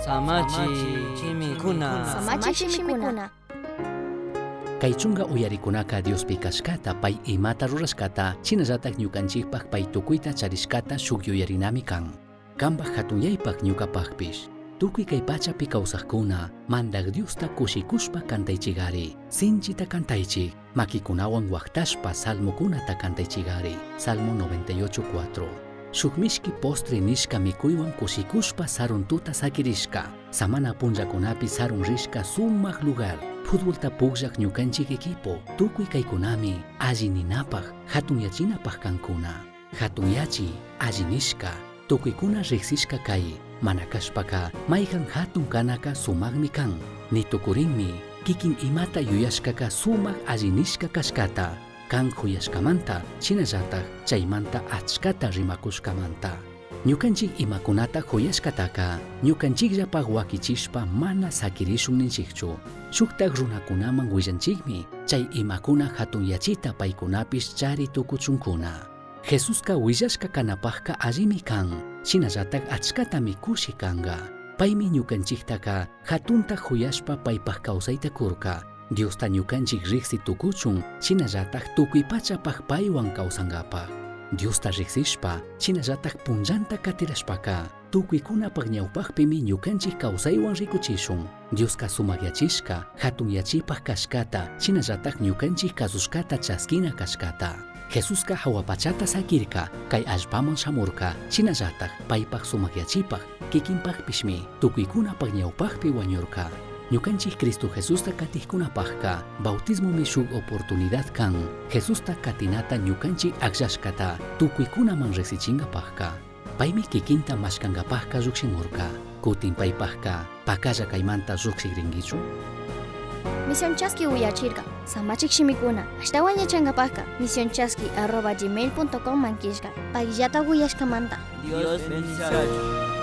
Samachi shimikuna. Samachi shimikuna. Kay chunka uyarikunaka Diospi kashkata pay imata rurashkata shinallatak ñukanchikpak pay tukuyta charishkata shuk yuyarinami kan. Kanpak hatunyaypak ñukapakpish. Tukuy kay pachapi kawsakkuna Mandak Diosta kushikushpa kantaychigari. Sinchita kantaychik, makikunawan waktashpa salmokunata kantaychigari. Salmo 98.4. Shuk mishki postre nishka mikuywan kushikushpa sarun tuta sakirishka. Samana punllakunapi sarun rishka sumak lugar. Futbolta pukllak ñukanchik equipo. Tukuy kaykunami alli ninapak, hatunyachinapak kankuna. Hatunyachi, alli nishka, tukuykuna riksishka kay, mana kashpaka mayhan hatun kanaka sumakmi kan. Ni tukurinmi, kikin imata yuyashkaka sumak alli nishka kashkata, kan huyashkamanta, shinallatak chaymanta achkata rimakushkamanta. Ñukanchik imakunata huyashkataka, ñukanchikllapak wakichishpa mana sakirishun ninchikchu. Shuktak runakunaman willanchikmi, chay imakuna hatunyachita paykunapish chari tukuchunkuna. Jesuska willashka kanapakka allimi kan, shinallatak achkatami kushi kanka. Paymi ñukanchiktaka hatunta huyashpa paypak kawsayta kurka. Diosta ñukanchik riksi tukuchun, shinallatak tukuy pachapak paywan kawsankapak. Diosta riksishpa, shinallatak punllanta katirashpaka, tukuykunapak ñawpakpimi ñukanchik kawsaywan rikuchishun. Dioska sumakyachishka, hatunyachipak kashkata, shinallatak ñukanchik kasushkata chaskina kashkata. Jesuska hawa pachata sakirka, kay allpaman shamurka, shinallatak paypak sumakyachipak, kikinpakpishmi tukuykunapak ñawpakpi wañurka. Ñukanchik Cristo Jesusta katikkunapakka bautismomi shuk oportunidad kan, Jesusta katinata ñukanchik akllashkata tukuykunaman riksichinkapakka. Paymi kikinta mashkankapakka llukshimurka. Kutin paypakka pakalla kaymanta llukshikrinkichu? Misión Chaski uyachirka. Samachik shimikuna. Ashtawan yachankapakka misionchaski@gmail.com man killka. Payllata uyashkamanta. Dios bendiciachun.